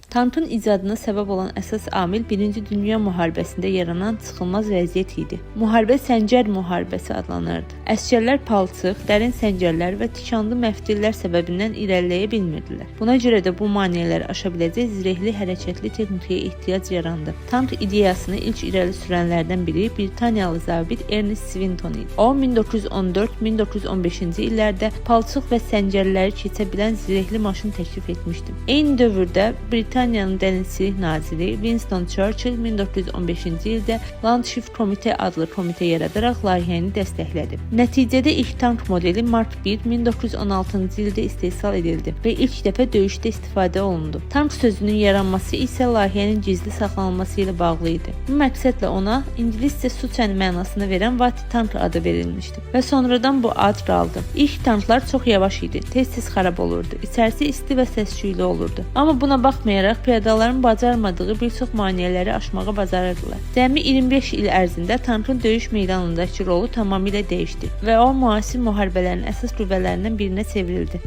Tankın icadına səbəb olan əsas amil Birinci Dünya Müharibəsində yaranan çıxılmaz vəziyyət idi. Müharibə Səncər müharibəsi adlanırdı. Əsgərlər palçıq, dərin səncərlər və tikanlı məftillər səbəbindən irəliləyə bilmirdilər. Buna görə də bu maneələri aşa biləcək zirehli hərəkətli texnikaya ehtiyac yarandı. Tank ideyasını ilk irəli sürənlərdən biri Britaniyalı zabit Ernest Swinton idi. O 1914-1915-ci illərdə palçıq və səncərləri keçə bilən zirehli maşın təklif etmişdi. Eyni dövrdə Britaniyanın dənizçilik naziri Winston Churchill 1915-ci ildə Landship Komitə adlı komitə yaradaraq layihəni dəstəklədi. Nəticədə ilk tank modeli Mark 1 1916-cı ildə istehsal edildi və ilk dəfə döyüşdə istifadə olundu. Tank sözünün yaranması isə layihənin gizli saxlanılması ilə bağlı idi. Bu məqsədlə ona ingiliscə su çəni mənasını verən Watt tank adı verilmişdi və sonradan bu ad qaldı. İlk tanklar çox yavaş idi, tez-tez xarab olurdu, içərisi isti və səs-küylü olurdu. Amma buna baxmayaraq piyadaların bacarmadığı bir çox maneələri aşmağı bacarırdılar. Cəmi 25 il ərzində tankın döyüş meydanındakı rolu tamamilə dəyişdi və o müasir müharibələrin əsas qüvvələrindən birinə çevrildi.